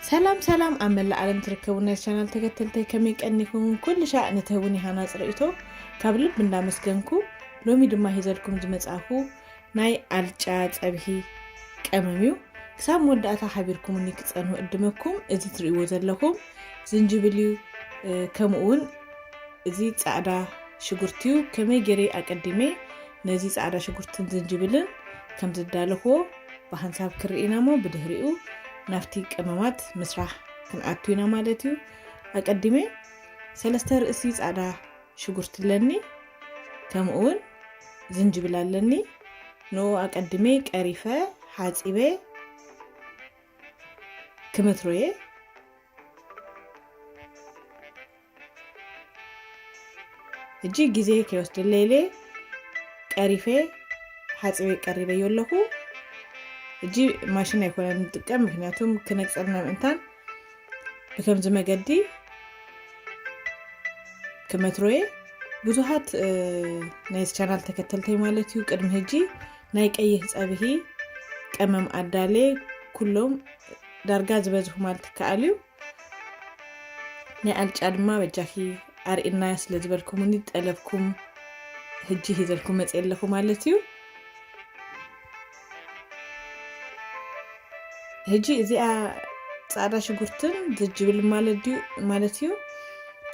ሰላም ሰላም፣ ኣብ መላእ ዓለም ትርከቡ ናይ ቻናል ተከተልተይ ከመይ ቀኒኹም? ኩሉ ሻዕ ንትህቡኒ ሃናጽ ርእይቶ ካብ ልቢ እንዳመስገንኩ፣ ሎሚ ድማ ሂዘልኩም ዝመጻኹ ናይ ኣልጫ ጸብሒ ቀመም እዩ። ክሳብ መወዳእታ ሓቢርኩምኒ ክጸንሑ እድመኩም። እዚ ትርእይዎ ዘለኹም ዝንጅብል እዩ። እ፣ ከምኡ እውን እዚ ጻዕዳ ሽጉርቲ እዩ። ከመይ ገይረ ኣቀዲመ ነዚ ጻዕዳ ሽጉርትን ዝንጅብልን ከም ዝዳለኽዎ ብሓንሳብ ክርኢ ኢና እሞ፣ ብድሕሪኡ ናብቲ ቀመማት ምስራሕ ክንኣቱ ኢና ማለት እዩ። ኣቀዲመ ሰለስተ ርእሲ ጻዕዳ ሽጉርቲ ኣለኒ፣ ከምኡ እውን ዝንጅብል ኣለኒ። ንኡ ኣቀዲመ ቀሪፈ፣ ሓጺበ፣ ክምትሮየ። ሕጂ ግዜ ከይወስደለይ ኢለ ቀሪፈ፣ ሓጺበ ቀሪበዮ ኣለኹ። ሕጂ ማሽን ኣይኮነን ንጥቀም፣ ምክንያቱም ክነቅጸልና ምእንታን ብከምዚ መገዲ ክመትሮየ። ብዙሃት፣ እ፣ ናይዚ ቻናል ተከተልተይ ማለት እዩ፣ ቅድሚ ሕጂ ናይ ቀይሕ ጸብሒ ቀመም ኣዳልየ፣ ኩሎም ዳርጋ ዝበዝሑ ማለት ይከኣል እዩ። ናይ ኣልጫ ድማ በጃኺ ኣርእና ስለ ዝበልኩምኒ ጠለብኩም፣ ሕጂ ሂዘልኩም መጽየ ኣለኹ ማለት እዩ። ሕጂ እዚኣ ጻዕዳ ሽጉርትን ዝንጅብል ማለት ድዩ፣ ማለት እዩ።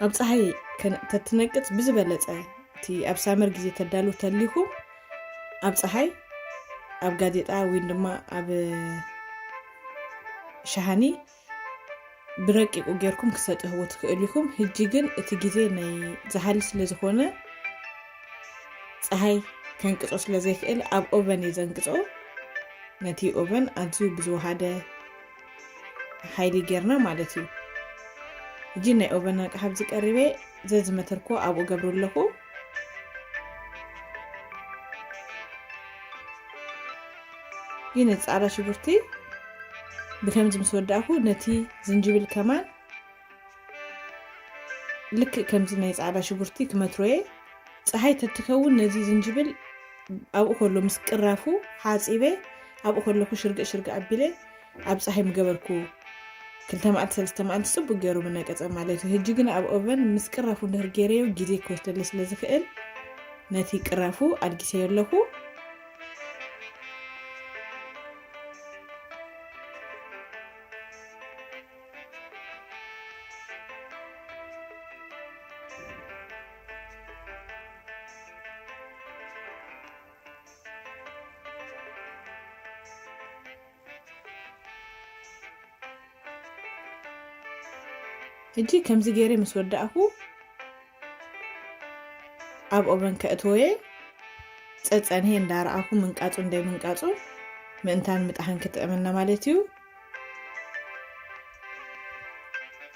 ኣብ ጸሓይ ከን-፣ ተትነቅጽ ብዝበለጸ፣ እቲ ኣብ ሳመር ግዜ ተዳሉ ተሊኹም ኣብ ጸሓይ፣ ኣብ ጋዜጣ ወይ ድማ ኣብ ሸሃኒ ብረቂቁ ጌርኩም ክሰጥህዎ ትኽእሉ ኢኹም። ሕጂ ግን እቲ ግዜ ናይ ዝሓሊ ስለ ዝኾነ፣ ጸሓይ ከንቅጾ ስለ ዘይክእል፣ ኣብ ኦቨን እየ ዘንቅጾ። ነቲ ኦቨን ኣዝዩ ብዝወሃደ ሓይሊ ጌርና ማለት እዩ። ሕጂ ናይ ኦቨን ኣቅሓ ኣብዚ ቀሪበ፣ ዘዝመተርኩ ኣብኡ ገብሩ ኣለኹ። ይህ ነቲ ጻዕዳ ሽጉርቲ ብከምዚ ምስ ወዳእኩ፣ ነቲ ዝንጅብል ከማን ልክእ ከምዚ ናይ ጻዕዳ ሽጉርቲ ክመትሮየ። ጸሓይ ተትኸውን ነዚ ዝንጅብል ኣብኡ ከሎ ምስ ቅራፉ ሓጺበ፣ ኣብኡ ከለኹ ሽርግእ ሽርግእ ኣቢለ ኣብ ጸሓይ ምገበርኩ። ክልተ መዓልቲ፣ ሰለስተ መዓልቲ ጽቡቅ ገይሩ ምነቀጸ ማለት እዩ። ሕጂ ግን ኣብ ኦቨን ምስ ቅራፉ እንድሕር ገይረዮ፣ ግዜ ክወስደለይ ስለ ዝኽእል፣ ነቲ ቅራፉ ኣልጊሰዮ ኣለኹ። ሕጂ ከምዚ ገይረ ምስ ወዳእኩ፣ ኣብ ኦቨን ከእትወየ፣ ጸጸንሄ እንዳረኣኹ ምንቃጹ እንደይ ምንቃጹ ምእንታን ምጣሓን ክጥዕመና ማለት እዩ።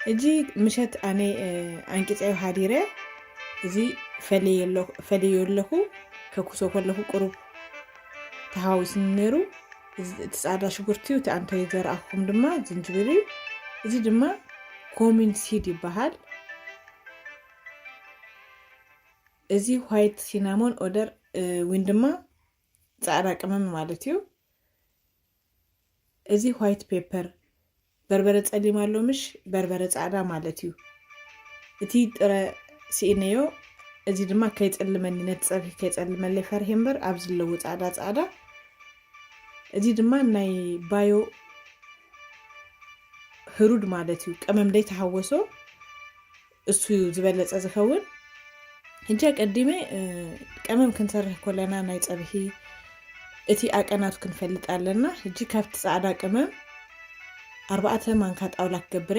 ሕጂ ምሸት ኣነ፣ እ፣ ኣንቂጸዮ ሃዲረ፣ እዚ ፈለየ ኣለኹ፣ ፈለየ ኣለኹ፣ ከኩሶ ከለኹ ቁሩብ ተሃዊስኒ ነይሩ። እዚ፣ እቲ ጻዕዳ ሽጉርቲ እዩ፣ እቲ ኣንተይ ዘርኣኹም ድማ ዝንጅብል እዩ። እዚ ድማ ኮሚን ሲድ ይበሃል። እዚ ዋይት ሲናሞን ኦደር፣ እ፣ ዊን ድማ ጻዕዳ ቅመም ማለት እዩ። እዚ ዋይት ፔፐር፣ በርበረ ጸሊም ኣሎ ምሽ፣ በርበረ ጻዕዳ ማለት እዩ። እቲ ጥረ ስኢነዮ፣ እዚ ድማ ከይጸልመኒ፣ ነቲ ጸብሒ ከይጸልመለይ ፈርሄ እምበር፣ ኣብዚ ኣለዉ ጻዕዳ ጻዕዳ። እዚ ድማ ናይ ባዮ ህሩድ ማለት እዩ። ቀመም ደይ ተሃወሶ፣ እሱ እዩ ዝበለጸ ዝኸውን። ሕጂ ኣቀዲመ፣ እ፣ ቀመም ክንሰርሕ ከለና ናይ ጸብሒ እቲ ኣቀናቱ ክንፈልጥ ኣለና። ሕጂ ካብቲ ጻዕዳ ቀመም ኣርባዕተ ማንካ ጣውላ ክገብረ።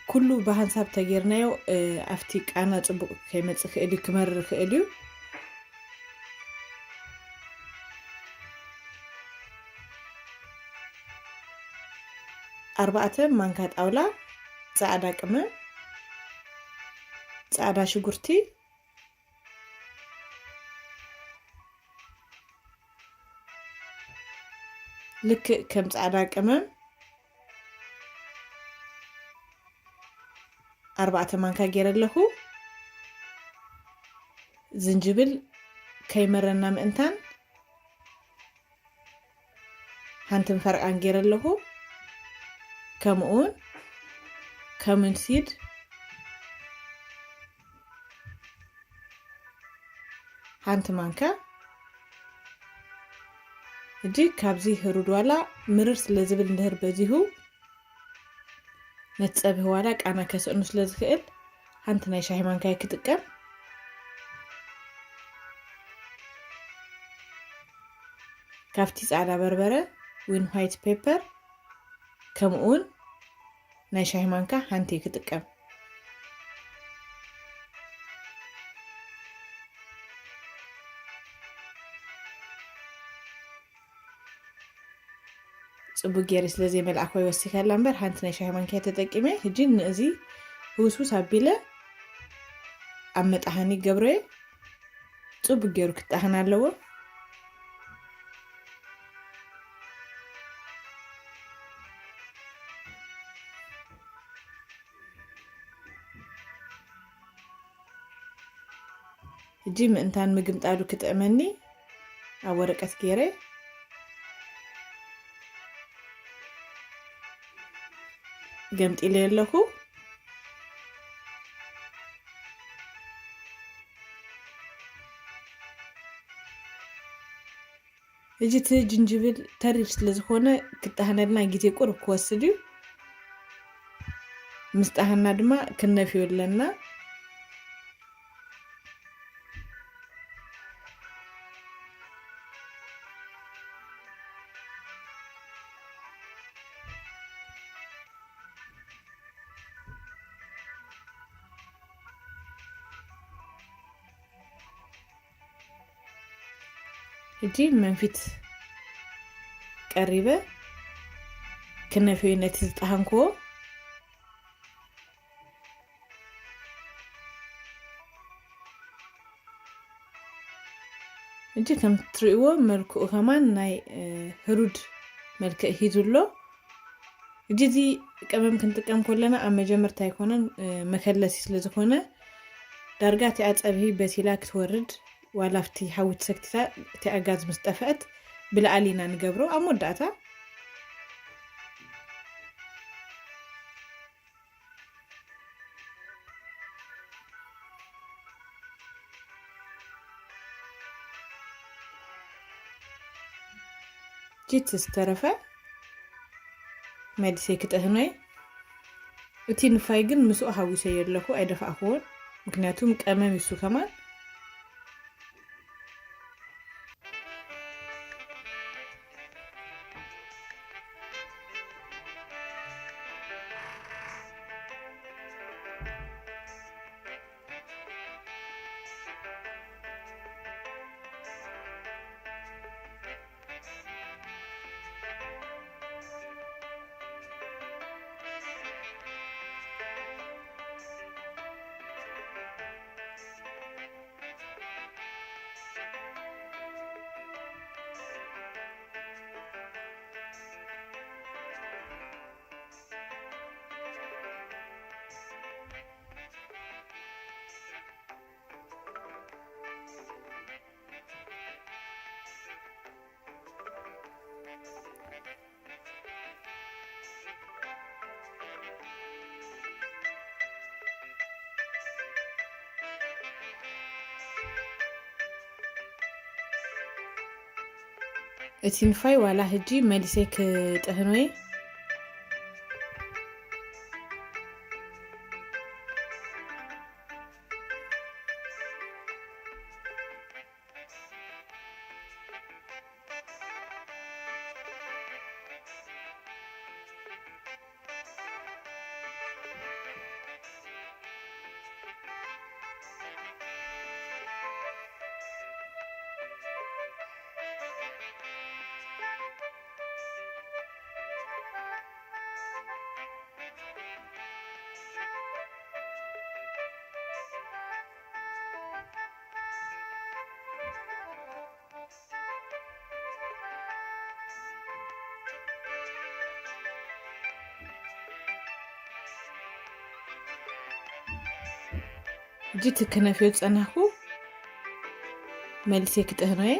ኩሉ ብሃንሳብ ተጌርናዮ፣ እ፣ ኣብቲ ቃና ጽቡቕ ከይመጽእ ክእል እዩ፣ ክመርር ክእል እዩ። ኣርባዕተ ማንካ ጣውላ ጻዕዳ ቅመም፣ ጻዕዳ ሽጉርቲ፣ ልክእ ከም ጻዕዳ ቅመም ኣርባዕተ ማንካ ገይረ ኣለኹ። ዝንጅብል ከይመረና ምእንታን ሓንቲ ፈርቓን ገይረ ኣለኹ። ከምኡውን ከሙን ሲድ ሓንቲ ማንካ። እጂ ካብዚ ህሩድ ዋላ ምርር ስለ ዝብል እንድህር በዚሁ ነቲ ጸብሒ ዋላ ቃና ከስእኑ ስለ ዝኽእል ሓንቲ ናይ ሻሂ ማንካ ክጥቀም። ካብቲ ጻዕዳ በርበረ ዊን ዋይት ፔፐር ከምኡውን ናይ ሻሂ ማንካ ሓንቲ ክጥቀም። ጽቡቅ ገይረ ስለ ዘይመልኣኮ ይወሲከላ እምበር ሓንቲ ናይ ሻሂ ማንኪያ ተጠቂመ። ሕጂ ንእዚ ህውስውስ ኣቢለ ኣብ መጣሃኒ ገብረዮ። ጽቡቅ ገይሩ ክጣህን ኣለዎ። ሕጂ ምእንታን ምግምጣሉ ክጥዕመኒ ኣብ ወረቀት ገይረ ገምጢለ ኣለኹ። ሕጂ እቲ ጅንጅብል ተሪር ስለ ዝኾነ ክጠሃነልና ግዜ ቁሩብ ክወስድ እዩ። ምስ ጠሃና ድማ ክነፍዮ ኣለና። ሕጂ መንፊት ቀሪበ ክነፍዮ ነቲ ዝጠሃንክዎ። ሕጂ ከም ትርእይዎ መልክዑ ከማን ናይ፣ እ፣ ህሩድ መልክዕ ሂዙ ኣሎ። ሕጂ እዚ ቀመም ክንጥቀም ከለና ኣብ መጀመርታ ኣይኮነን፣ እ፣ መከለሲ ስለ ዝኾነ ዳርጋ እቲኣ ጸብሒ በሲላ ክትወርድ ዋላ ኣብቲ ሓዊ ተሰክቲታ እቲኣ ጋዝ ምስ ጠፍአት ብላዕሊ ኢና ንገብሮ። ኣብ መወዳእታ ጂት ዝተረፈ መሊሰ ክጥህኖ እየ። እቲ ንፋይ ግን ምስኡ ሓዊሰዮ ኣለኹ፣ ኣይደፋእክዎን። ምክንያቱም ቀመም ይሱ ከማን። እቲ ንፋይ ዋላ ሕጂ መሊሰ ክጥህኖ እየ። ሕጂ እቲ ክነፍዮ ዝጸናሕኩ መሊሰ ክጥህኖ እየ።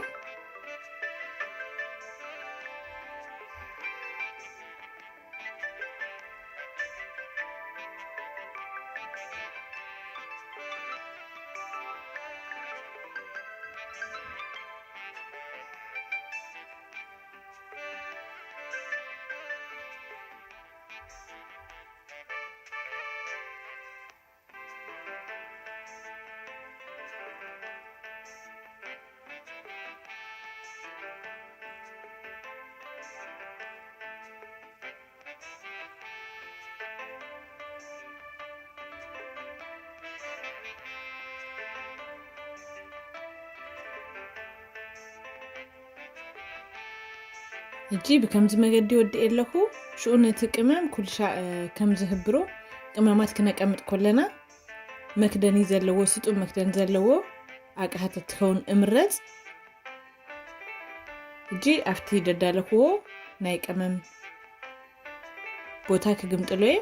ሕጂ ብከምዚ መገዲ ወዲኤ ኣለኹ። ሽኡ ነቲ ቅመም ኩልሻ ከም ዝህብሮ ቅመማት ክነቀምጥ ከለና መክደኒ ዘለዎ፣ ስጡም መክደን ዘለዎ ኣቅሓ ተትኸውን እምረጽ። ሕጂ ኣብቲ ደዳለኽዎ ናይ ቀመም ቦታ ክግምጥሎ እየ።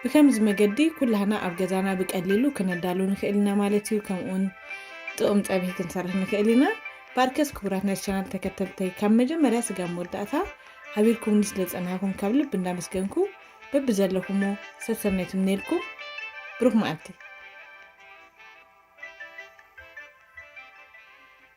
ብከምዚ መገዲ ኩላህና ኣብ ገዛና ብቀሊሉ ክነዳሉ ንኽእል ኢና ማለት እዩ። ከምኡውን ጥዑም ጸብሒ ክንሰርሕ ንኽእል ኢና። ባርከስ ክቡራት ናይ ቻናል ተከተልተይ፣ ካብ መጀመርያ ስጋብ መወዳእታ ሓቢርኩምኒ ስለ ጸናሕኩም ካብ ልብ እንዳመስገንኩ፣ በብዘለኹሞ ሰሰናይ ትምነየልኩም። ብሩኽ መዓልቲ።